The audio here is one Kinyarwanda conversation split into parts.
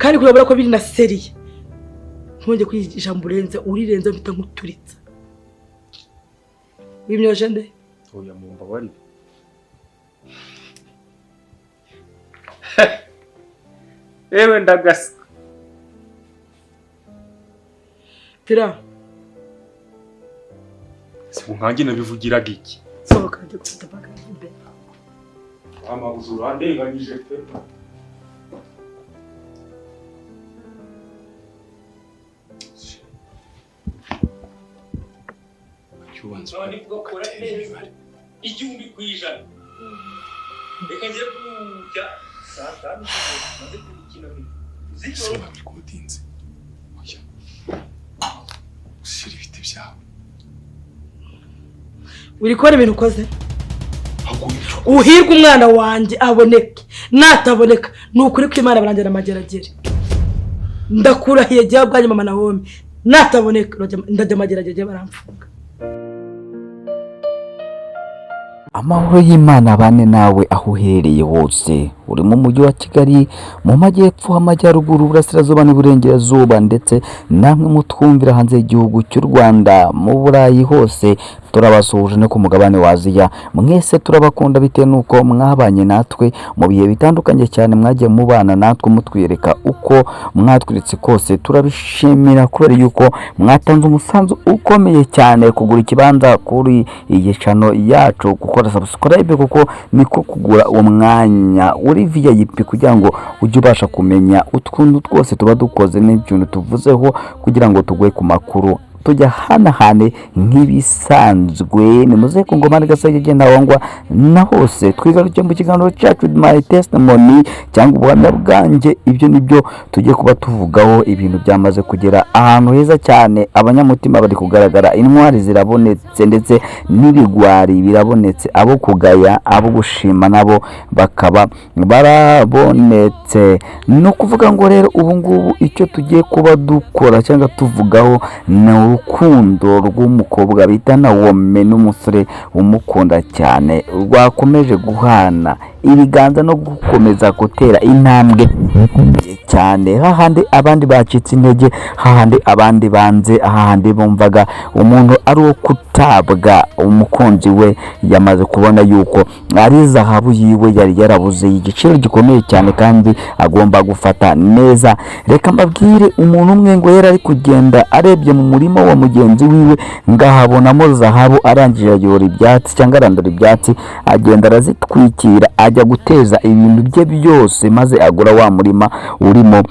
Kandi kurabura ko biri na sérieux, ntongeye kuri ijambo urenze, urirenze mpita nkuturitsa. Wimyoje nde? Oya, mumbabarire. Ewe, ndagasa. Pira. Si nkanjye nabivugiraga iki? Sohoka njye gufata baga imbere. Amabuze, urandenganyije pe. Cyubanza None ugakora neza 1000%. Reka njye kujya saa 5 maze gukina Ese wabikodinze? Oya, ushyira ibiti byawe. Uri kubona ibintu ukoze? Ahubwo wica. Uhirwe umwana wanjye aboneke, nataboneka ni ukuri ko Imana barangira amageragere. Ndakurahiye jyawe ubwanjye, mama Nawomi, nataboneka ndajya amageragere baramfunga. Amahoro y'Imana abane nawe aho uherereye hose, uri mu mujyi wa Kigali, mu majyepfo, amajyaruguru, uburasirazuba n'iburengerazuba, ndetse namwe mutwumvira hanze y'igihugu cy'u Rwanda, mu Burayi hose turabasuhuje, no ku mugabane wa Aziya. Mwese turabakunda bitewe n'uko mwabanye natwe mu bihe bitandukanye cyane, mwagiye mubana natwe mutwereka uko mwatweretse kose. Turabishimira kubera yuko mwatanze umusanzu ukomeye cyane kugura ikibanza kuri iyi channel yacu, gukora subscribe, kuko niko kugura uwo mwanya uri VIP kugira ngo ujye ubasha kumenya utuntu twose tuba dukoze n'ibintu tuvuzeho, kugira ngo tuguhe ku makuru tujya hanahane nk'ibisanzwe. Nimuze ku ngoma gasage genda wangwa na hose, twigarukiye mu kiganiro cyacu My Testimony cyangwa ubuhamya bwanjye. Ibyo nibyo tugiye kuba tuvugaho. Ibintu byamaze kugera ahantu heza cyane, abanyamutima bari kugaragara, intwari zirabonetse ndetse n'ibigwari birabonetse, abo kugaya, abo gushima nabo bakaba barabonetse. Ni ukuvuga ngo rero ubu ngubu icyo tugiye kuba dukora cyangwa tuvugaho ni urukundo rw'umukobwa bita Nawome n'umusore umukunda cyane, rwakomeje guhana ibiganza no gukomeza gutera intambwe ikomeye cyane, hahandi abandi bacitse intege, hahandi abandi banze, hahandi bumvaga umuntu ari uwo kutabwa. Umukunzi we yamaze kubona yuko ari zahabu yiwe yari yarabuze, igiciro gikomeye cyane kandi agomba gufata neza. Reka mbabwire, umuntu umwe ngo yari ari kugenda arebye mu murima wa mugenzi wiwe ngahabonamo zahabu, arangije ayora ibyatsi cyangwa arandura ibyatsi, agenda arazitwikira, ajya guteza ibintu bye byose, maze agura wa murima urimo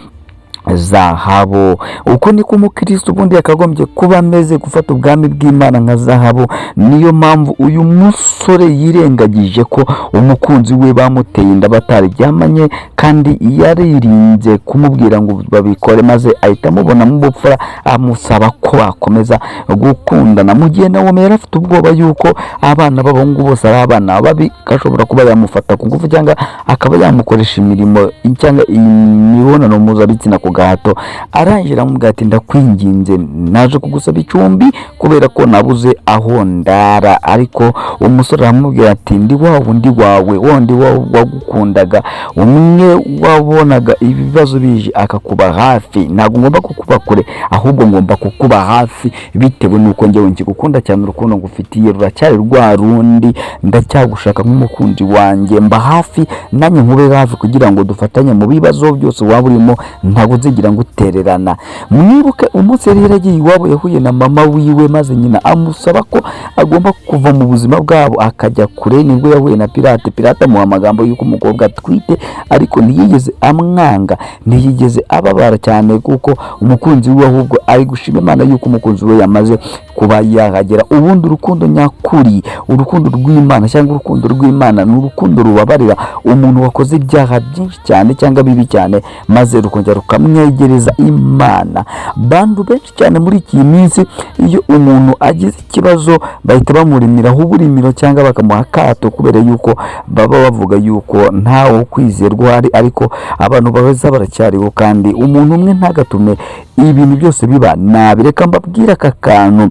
zahabu. Uko niko umukristo ubundi yakagombye kuba ameze, gufata ubwami bw'Imana nka zahabu. Niyo mpamvu uyu musore yirengagije ko umukunzi we bamuteye inda batararyamanye, kandi yaririnze kumubwira ngo babikore, maze ahita amubonamo ubupfura, amusaba ko bakomeza gukundana, mu gihe nawe yari afite ubwoba yuko abana b'abahungu bose ari abana babi, ashobora kuba yamufata ku ngufu cyangwa akaba yamukoresha imirimo cyangwa imibonano mpuzabitsina ku gahato. Arangije aramubwira ati: "Ndakwinginze, naje kugusaba icumbi kubera ko nabuze aho ndara." Ariko umusore aramubwira ati: "Ndi wa wundi wawe, wundi wagukundaga, umwe wabonaga ibibazo bije akakuba hafi. Ntabwo ngomba kukuba kure, ahubwo ngomba kukuba hafi, bitewe n'uko njyewe nkigukunda cyane. Urukundo ngufitiye ruracyari rwa rundi, ndacyagushaka nk'umukunzi wanjye. Mba hafi nanjye nkube hafi, kugira ngo dufatanye mu bibazo byose waba urimo. Ntabwo nzigira ngutererana." Mwibuke umunsi yari yaragiye iwabo, yahuye na mama wiwe, maze nyina amusaba ko agomba kuva mu buzima bwabo akajya kure. Nibwo yahuye na Pirate. Pirate amuha amagambo y'uko umukobwa atwite, ariko ntiyigeze amwanga, ntiyigeze ababara cyane kuko umukunzi we, ahubwo ari gushima Imana y'uko umukunzi we yamaze kuba yahagera. Ubundi urukundo nyakuri, urukundo rw'Imana cyangwa urukundo rw'Imana, ni urukundo rubabarira umuntu wakoze ibyaha byinshi cyane cyangwa bibi cyane, maze rukongera rukamwegereza Imana. Bantu benshi cyane muri iyi minsi, iyo umuntu agize ikibazo bahita bamurimiraho uburimiro cyangwa bakamuha akato, kubera yuko baba bavuga yuko ntawo kwizerwa uhari. Ariko abantu baza baracyariho, kandi umuntu umwe ntagatume ibintu byose biba nabi. Reka mbabwire aka kantu.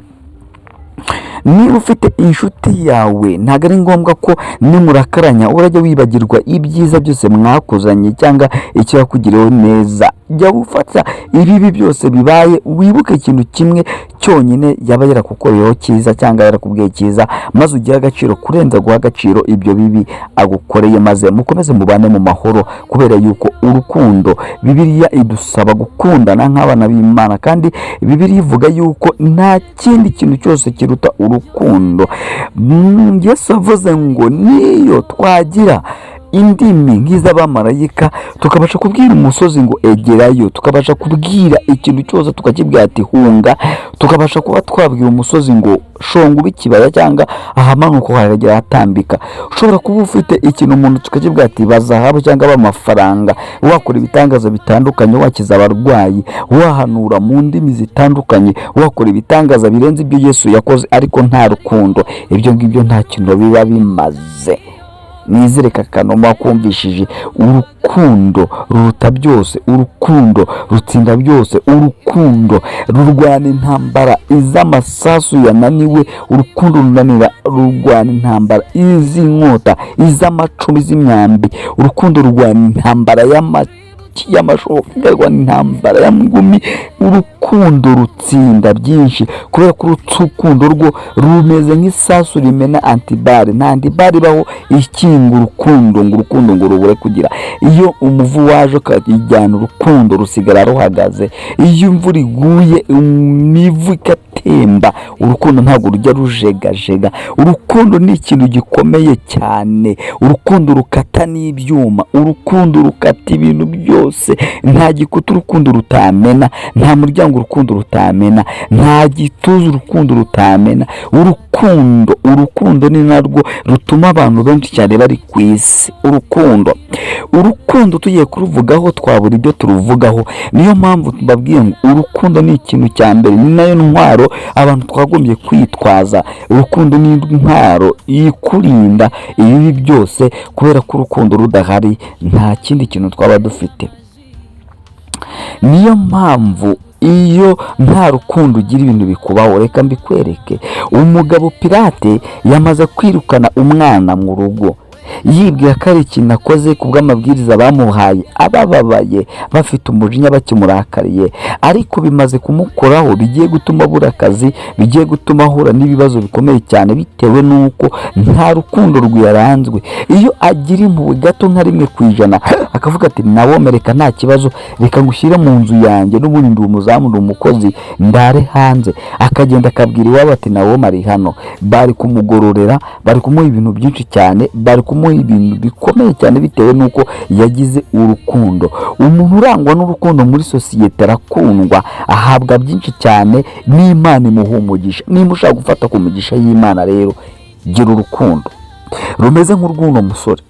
Niba ufite inshuti yawe, ntabwo ari ngombwa ko nimurakaranya urajya wibagirwa ibyiza byose mwakozanye cyangwa icyo yakugiriyeho neza. Jya ufata ibibi byose bibaye, wibuke ikintu kimwe cyonyine yaba yarakukoreyeho cyiza cyangwa yarakubwiye cyiza, maze ugire agaciro kurenza guha agaciro ibyo bibi agukoreye, maze mukomeze mubane mu mahoro. Kubera yuko urukundo, Bibiliya idusaba gukundana nk'abana b'Imana, kandi Bibiliya ivuga yuko nta kindi kintu cyose kiruta urukundo. Yesu avuze ngo niyo twagira indimi nk'iz'abamarayika, tukabasha kubwira umusozi ngo egerayo, tukabasha kubwira ikintu cyose tukakibwira ati hunga, tukabasha kuba twabwira umusozi ngo shonga ube ikibaya cyangwa ahamanuka haragera ahatambika. Ushobora kuba ufite ikintu umuntu tukakibwira ati bazahabu cyangwa b'amafaranga, wakora ibitangaza bitandukanye, wakiza abarwayi, wahanura mu ndimi zitandukanye, wakora ibitangaza birenze ibyo Yesu yakoze, ariko nta rukundo, ibyo ngibyo nta kintu biba bimaze. Nizere kakanoma wakumvishije. Urukundo ruruta byose, urukundo rutsinda byose, urukundo rurwana intambara iz'amasasu yananiwe, urukundo runanira, rurwana intambara iz'inkota, iz'amacumu, iz'imyambi. Urukundo rurwana intambara y'amashoka, rurwana intambara y'ingumi. Urukundo rutsinda byinshi, kubera ko urukundo rwo rumeze nk'isasu rimena anti-balles. Nta anti-balles ibaho ikinga urukundo ngo urukundo ngo rubure kugira. Iyo umuvu waje ukajyana urukundo, rusigara ruhagaze. Iyo imvura iguye imivu igatemba, urukundo ntabwo rujya rujegajega. Urukundo ni ikintu gikomeye cyane. Urukundo rukata n'ibyuma, urukundo rukata ibintu byose. Nta gikuta urukundo rutamena, nta muryango urukundo rutamena, nta gituza urukundo rutamena. Urukundo, urukundo ni narwo rutuma abantu benshi cyane bari ku isi. Urukundo, urukundo tugiye kuruvugaho twabura ibyo turuvugaho. Niyo mpamvu tubabwiye ngo urukundo ni ikintu cya mbere, ni nayo ntwaro abantu twagombye kwitwaza. Urukundo ni intwaro ikurinda ibibi byose, kubera ko urukundo rudahari nta kindi kintu twaba dufite. Niyo mpamvu iyo nta rukundo ugira ibintu bikubaho. Reka mbikwereke. Umugabo Pirate yamaze kwirukana umwana mu rugo, yibwira ko ari ikintu akoze ku bw'amabwiriza bamuhaye, abababaye, bafite umujinya, bakimurakariye, ariko bimaze kumukoraho, bigiye gutuma abura akazi, bigiye gutuma ahura n'ibibazo bikomeye cyane, bitewe n'uko nta rukundo rwiyaranzwe. Iyo agira impuhwe gato nka 1%, akavuga ati nawe reka nta kibazo, reka ngushyire mu nzu yanjye, n'ubundi ndi umuzamu, ndi umukozi, ndare hanze, akagenda akabwira iwabo ati nawe ari hano, bari kumugororera, bari kumuha ibintu byinshi cyane, bari kumuha ibintu bikomeye cyane, bitewe n'uko yagize urukundo. Umuntu urangwa n'urukundo muri sosiyete arakundwa, ahabwa byinshi cyane n'Imana imuha umugisha. Niba ushaka gufata ku migisha y'Imana rero, gira urukundo rumeze nk'urw'uno musore,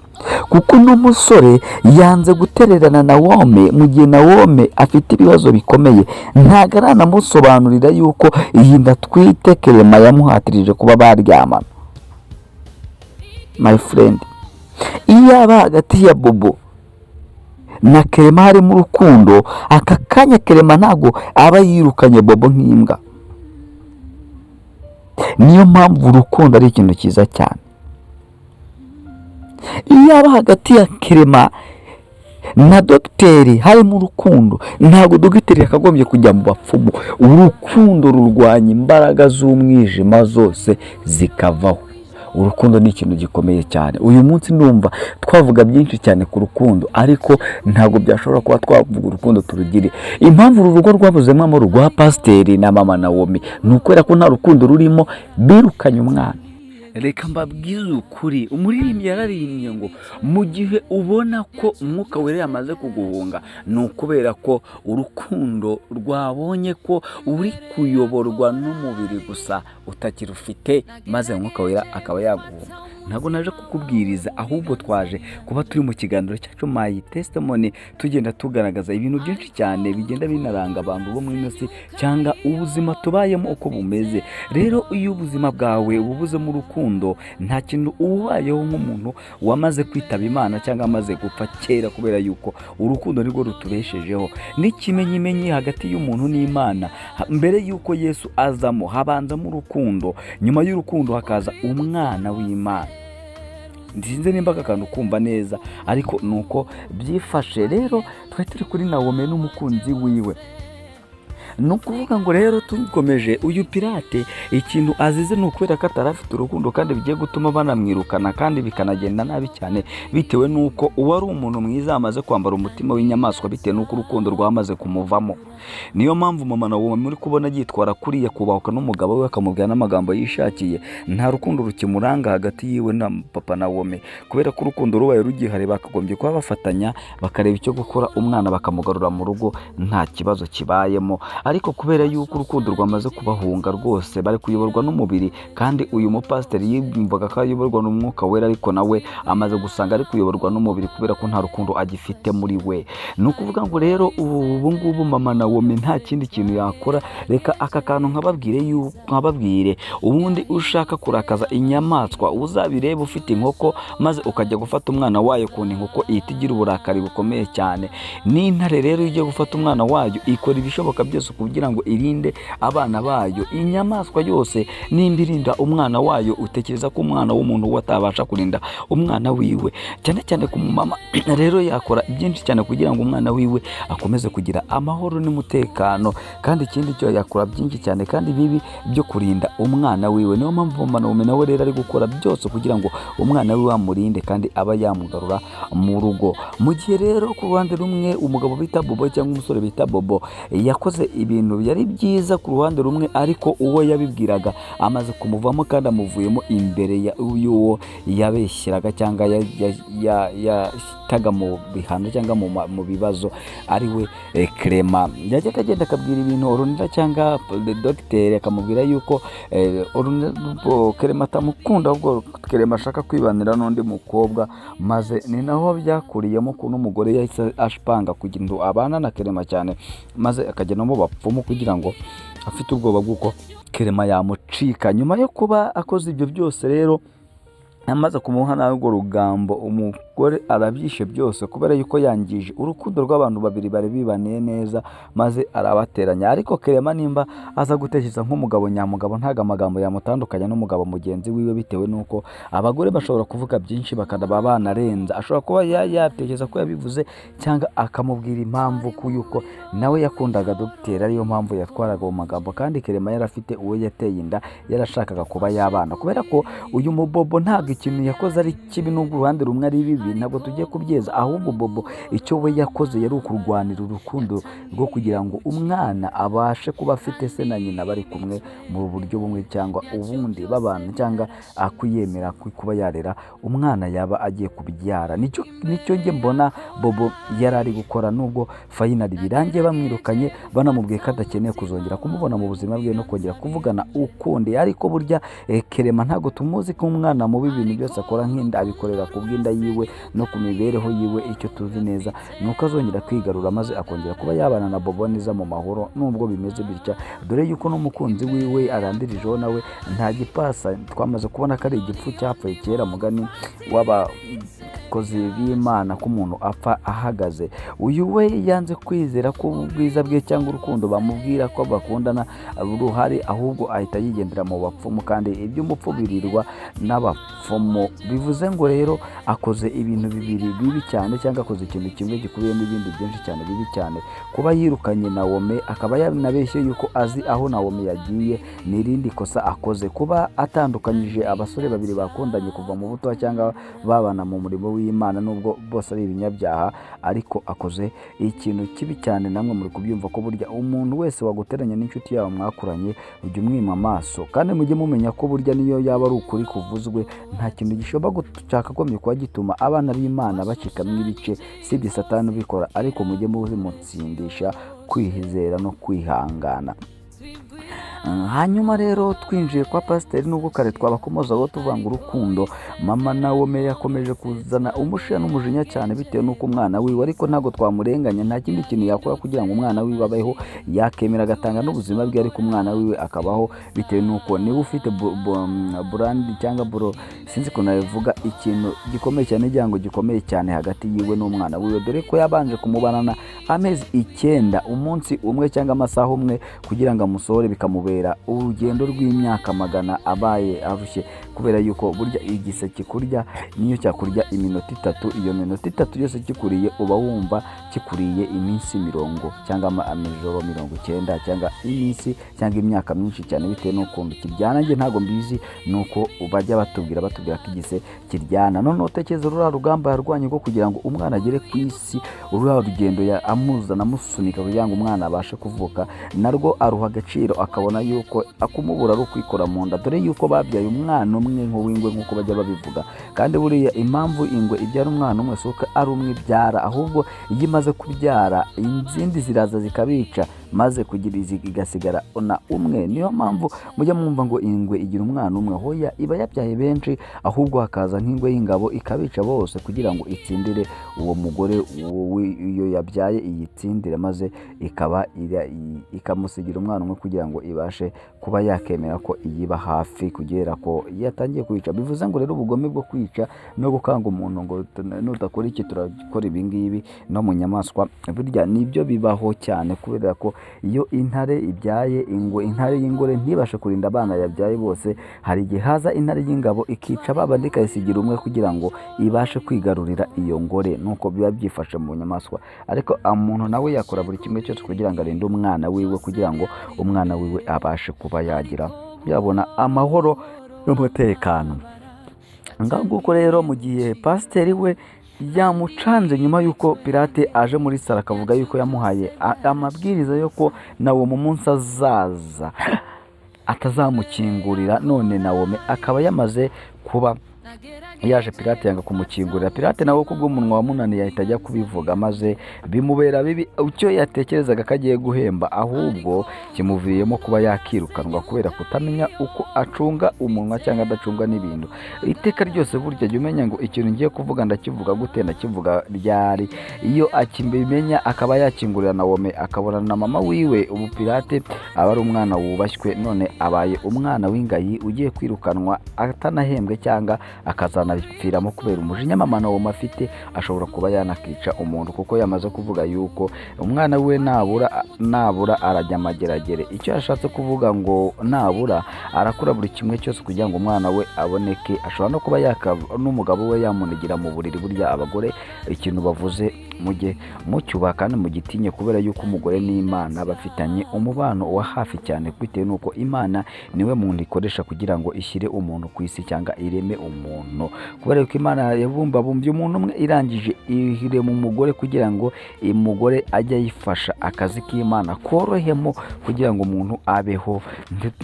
kuko uno musore yanze gutererana Nawome mu gihe Nawome afite ibibazo bikomeye. Ntabwo aranamusobanurira yuko iyi nda atwite Kerema yamuhatirije kuba baryamana. My friend, iyo aba hagati ya Bobo na Kerema harimo urukundo, aka kanya Kerema ntabwo aba yirukanye Bobo nk'imbwa. Niyo mpamvu urukundo ari ikintu cyiza cyane. Iyo aba hagati ya Kerema na dogiteri harimo urukundo, ntabwo dogiteri yakagombye kujya mu bapfumu. Urukundo rurwanya imbaraga z'umwijima zose zikavaho. Urukundo ni ikintu gikomeye cyane. Uyu munsi ndumva twavuga byinshi cyane ku rukundo, ariko ntabwo byashobora kuba twavuga urukundo turugire. Impamvu uru rugo rwabuzemo amahoro rwa pasiteri na mama Nawomi ni ukubera ko nta rukundo rurimo, birukanye umwana. Reka mbabwize ukuri, umuririmbyi yararirimbye ngo mu gihe ubona ko Umwuka Wera yamaze kuguhunga, ni ukubera ko urukundo rwabonye ko uri kuyoborwa n'umubiri gusa utakirufite, maze Umwuka Wera akaba yaguhunga. Ntabwo naje kukubwiriza, ahubwo twaje kuba turi mu kiganiro cyacu My Testimony, tugenda tugaragaza ibintu byinshi cyane bigenda binaranga abantu bo muri ino si cyangwa ubuzima tubayemo uko bumeze. Rero iyo ubuzima bwawe bubuzemo urukundo, nta kintu ubayeho, nk'umuntu wamaze kwitaba Imana cyangwa amaze gupfa kera, kubera yuko urukundo nirwo rutubeshejeho n'ikimenyimenyi hagati y'umuntu n'Imana. Mbere y'uko Yesu azamo, habanzamo urukundo, nyuma y'urukundo hakaza umwana w'Imana. Sinzi nimba aka kantu kumva neza, ariko ni uko byifashe. Rero twari turi kuri Nawome n'umukunzi wiwe. Ni ukuvuga ngo rero tukomeje, uyu Pirate ikintu azize ni ukubera ko atari afite urukundo, kandi bigiye gutuma banamwirukana kandi bikanagenda nabi cyane, bitewe n'uko uwo ari umuntu mwiza amaze kwambara umutima w'inyamaswa, bitewe n'uko urukundo rwamaze kumuvamo. Niyo mpamvu mama nawe muri kubona yitwara kuriya, kubahuka n'umugabo we, akamubwira n'amagambo yishakiye. Nta rukundo rukimuranga hagati yiwe na papa Nawome, kubera ko urukundo rubaye rugihari bakagombye kuba bafatanya, bakareba icyo gukora, umwana bakamugarura mu rugo nta kibazo kibayemo. Ariko kubera yuko urukundo rwamaze kubahunga rwose, bari kuyoborwa n'umubiri. Kandi uyu mupasiteri yumvaga ko ayoborwa n'Umwuka Wera, ariko nawe amaze gusanga ari kuyoborwa n'umubiri, kubera ko nta rukundo agifite muri we. Ni ukuvuga ngo rero ubu ngubu mama Nawomi nta kindi kintu yakora. Reka aka kantu nkababwire, nkababwire ubundi ushaka kurakaza inyamaswa, uzabirebe ufite inkoko maze ukajya gufata umwana wayo, ukuntu inkoko ihita igira uburakari bukomeye cyane. N'intare rero iyo ugiye gufata umwana wayo, ikora ibishoboka byose kugira ngo irinde abana bayo. Inyamaswa yose nimba irinda umwana wayo, utekereza ko umwana w'umuntu we atabasha kurinda umwana wiwe? Cyane cyane ku mumama rero, yakora byinshi cyane kugira ngo umwana wiwe akomeze kugira amahoro n'umutekano. Kandi ikindi cyo, yakora byinshi cyane kandi bibi byo kurinda umwana wiwe. Niyo mpamvu mama Nawomi nawe rero ari gukora byose kugira ngo umwana wiwe amurinde kandi aba yamugarura mu rugo. Mu gihe rero ku ruhande rumwe umugabo bita Bobo cyangwa umusore bita Bobo yakoze ibintu byari byiza ku ruhande rumwe, ariko uwo yabibwiraga amaze kumuvamo, kandi amuvuyemo imbere y'uwo yabeshyeraga cyangwa yataga mu bihano cyangwa mu bibazo, ari we Clement. Yajyaga agenda akabwira ibintu Orunira cyangwa dogiteri, akamubwira yuko Clement atamukunda, ahubwo Clement ashaka kwibanira n'undi mukobwa. Maze ni naho byakuriyemo ukuntu umugore yahise apanga kugira ngo abana na Clement cyane, maze akajya no mu bapfumu kugira ngo afite ubwoba bw'uko Clement yamucika. Nyuma yo kuba akoze ibyo byose rero, amaze kumuha n'urwo rugambo, umugore arabyishe byose, kubera yuko yangije urukundo rw'abantu babiri bari bibaniye neza, maze arabateranya. Ariko Clement nimba aza gutekereza nk'umugabo nyamugabo, ntabwo amagambo yamutandukanya n'umugabo mugenzi wiwe, bitewe n'uko abagore bashobora kuvuga byinshi bakanaba banarenza. Ashobora kuba yatekereza ko yabivuze cyangwa akamubwira impamvu ko yuko nawe yakundaga dogiteri, ariyo mpamvu yatwaraga mu magambo, kandi Clement yari afite uwo yateye inda, yarashakaga kuba yabana. Kubera ko uyu mubobo ntabwo ikintu yakoze ari kibi, n'ubwo uruhande rumwe ari bibi, ntabwo tugiye kubyeza. Ahubwo Bobo icyo we yakoze yari ukurwanira urukundo rwo kugira ngo umwana abashe kuba afite se na nyina bari kumwe mu buryo bumwe cyangwa ubundi, babana cyangwa akwiyemera kuba yarera umwana yaba agiye kubyara. Nicyo njye mbona Bobo yari ari gukora, nubwo finally birangiye bamwirukanye, banamubwiye ko adakeneye kuzongera kumubona mu buzima bwe no kongera kuvugana ukundi. Ariko burya Clement ntabwo tumuzi ko umwana mubi, ibintu byose akora nk'inda abikorera ku bw'inda yiwe no ku mibereho yiwe. Icyo tuzi neza ni uko azongera kwigarura, maze akongera kuba yabana na Bobo neza mu mahoro, nubwo bimeze bitya, dore yuko n'umukunzi wiwe arandirijeho nawe nta gipasa. Twamaze kubona ko ari igipfu cyapfuye kera, mugani w'abakozi b'Imana, ko umuntu apfa ahagaze. Uyu we yanze kwizera ko ubwiza bwe cyangwa urukundo bamubwira ko bakundana ruhari, ahubwo ahita yigendera mu bapfumu, kandi iby'umupfu birirwa n'abapfumu. Bivuze ngo rero akoze ibintu bibiri bibi cyane, cyangwa akoze ikintu kimwe gikubiyemo ibindi byinshi cyane bibi cyane. Kuba yirukanye Nawome, akaba yanabeshye yuko azi aho Nawome yagiye, ni irindi kosa akoze. Kuba atandukanyije abasore babiri bakundanye kuva mu buto cyangwa babana mu murimo w'Imana, nubwo bose ari ibinyabyaha, ariko akoze ikintu kibi cyane. Namwe muri kubyumva ko burya umuntu wese waguteranya n'inshuti yawe mwakuranye, ujya umwima amaso. Kandi mujye mumenya ko burya niyo yaba ari ukuri kuvuzwe, nta kintu gishobora cyakagombye kuba gituma abana b'Imana bacikamo ibice, sibye Satani ubikora. Ariko mujye muzimutsindisha kwizera no kwihangana. Hanyuma rero twinjiye kwa pasiteri, nubwo kare twabakomozaho tuvuga ngo urukundo, mama Nawomi yakomeje kuzana umushiha n'umujinya cyane bitewe n'uko umwana wiwe, ariko ntabwo twamurenganya, nta kindi kintu yakora kugira ngo umwana wiwe abeho, yakemera agatanga n'ubuzima bwe, ariko umwana wiwe akabaho, bitewe n'uko niba ufite brand cyangwa bro, sinzi ukuntu nabivuga, ikintu gikomeye cyane, igihango gikomeye cyane hagati yiwe n'umwana wiwe, dore ko yabanje kumubanana amezi 9, umunsi umwe cyangwa amasaha umwe kugira ngo amusohore, bikamubera urugendo rw'imyaka magana abaye arushye, kubera yuko burya igise kikurya niyo cyakurya iminota 3, iyo minota 3 yose kikuriye uba wumva kikuriye iminsi mirongo cyangwa amajoro 90 cyangwa iminsi cyangwa imyaka myinshi cyane, bitewe n'ukuntu kiryana. Njye ntabwo mbizi, nuko bajya batubwira ko igise kiryana. Noneho utekereza ruriya rugamba yarwanye rwo kugira ngo umwana agere ku isi, ruriya rugendo amuzana amusunika kugira ngo umwana abashe kuvuka, narwo aruha agaciro, akabona yuko akumubura ari ukwikora mu nda, dore yuko babyaye umwana umwe nk'uw'ingwe nk'uko bajya babivuga. Kandi buriya impamvu ingwe ibyara umwana umwe si uko ari umwe ibyara, ahubwo iyo imaze kubyara izindi ziraza zikabica, maze kugira izi igasigara na umwe. Niyo mpamvu mujya mwumva ngo ingwe igira umwana umwe. Hoya, iba yabyaye benshi, ahubwo hakaza nk'ingwe y'ingabo ikabica bose kugira ngo itsindire uwo mugore iyo yabyaye, iyitsindire, maze ikaba ikamusigira umwana umwe kugira ngo ibashe kuba yakemera ko iyiba hafi kugera ko yatangiye kwica. Bivuze ngo rero ubugome bwo kwica no gukanga umuntu ngo nudakora iki turakora ibi ngibi, no mu nyamaswa burya nibyo bibaho cyane, kubera ko iyo intare ibyaye ingwe, intare y'ingore ntibashe kurinda abana yabyaye bose, hari igihe haza intare y'ingabo ikica babandi ikayisigira umwe kugira ngo ibashe kwigarurira iyo ngore. Nuko biba byifashe mu nyamaswa. Ariko umuntu nawe yakora buri kimwe cyose kugira ngo arinde umwana wiwe, kugira ngo umwana wiwe abashe kuba yagira yabona amahoro n'umutekano. Ngaho nguko rero, mu gihe pasiteri we yamucanze nyuma y'uko Pirate aje muri salo akavuga yuko yamuhaye amabwiriza yo ko nawe mu munsi azaza atazamukingurira, none Nawomi akaba yamaze kuba yaje, Pirate yanga kumukingurira. Pirate nawe kubw'umunwa wamunaniye ahita ajya kubivuga, maze bimubera bibi. Icyo yatekerezaga ko agiye guhemba ahubwo kimuviriyemo kuba yakirukanwa kubera kutamenya uko acunga umunwa cyangwa adacunga n'ibintu. Iteka ryose burya jya umenya ngo ikintu ngiye kuvuga ndakivuga gute, ndakivuga ryari. Iyo akibimenya akaba yakingurira Nawomi akabonana na mama wiwe, ubu Pirate aba ari umwana wubashywe, none abaye umwana w'ingayi ugiye kwirukanwa atanahembwe cyangwa akazanapfiramo kubera umujinya mama Nawomi afite. Ashobora kuba yanakica umuntu kuko yamaze kuvuga yuko umwana we nabura arajya amageragere. Icyo yashatse kuvuga ngo nabura arakora buri kimwe cyose kugira ngo umwana we aboneke. Ashobora no kuba yaka n'umugabo we yamunigira mu buriri. Burya abagore ikintu bavuze mujye mucyubaha kandi mugitinye, kubera yuko umugore n'Imana bafitanye umubano wa hafi cyane, bitewe n'uko Imana niwe muntu ikoresha kugira ngo ishyire umuntu ku isi cyangwa ireme umuntu, kubera yuko Imana yabumbabumbye umuntu umwe irangije irema umugore kugira ngo umugore ajye ayifasha akazi k'Imana korohemo, kugira ngo umuntu abeho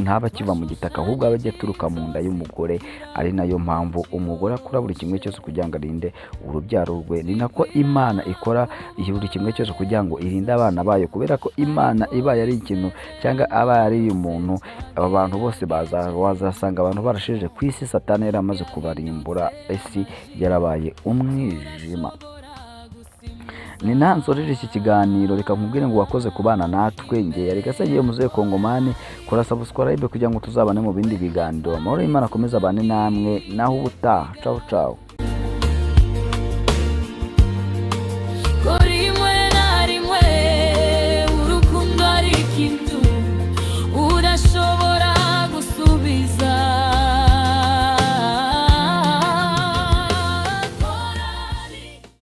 ntabe akiva mu gitaka, ahubwo abe ajya aturuka mu nda y'umugore. Ari nayo mpamvu umugore akora buri kimwe cyose kugira ngo arinde urubyaro rwe. Ni nako Imana ikora buri kimwe cyose kugira ngo irinde abana bayo, kubera ko Imana ibaye ari ikintu cyangwa abaye ari umuntu, aba bantu bose wazasanga abantu barasheje ku isi, Satani yari amaze kubarimbura, isi yarabaye umwijima. Ni nansoreje iki kiganiro, reka nkubwire ngo wakoze kubana natwe. Nge yari Gasagiye Muzehe Kongomani. Kora subscribe kugira ngo tuzabane mu bindi biganiro. Amahoro y'Imana akomeze abane namwe, naho ubutaha. Ciao ciao.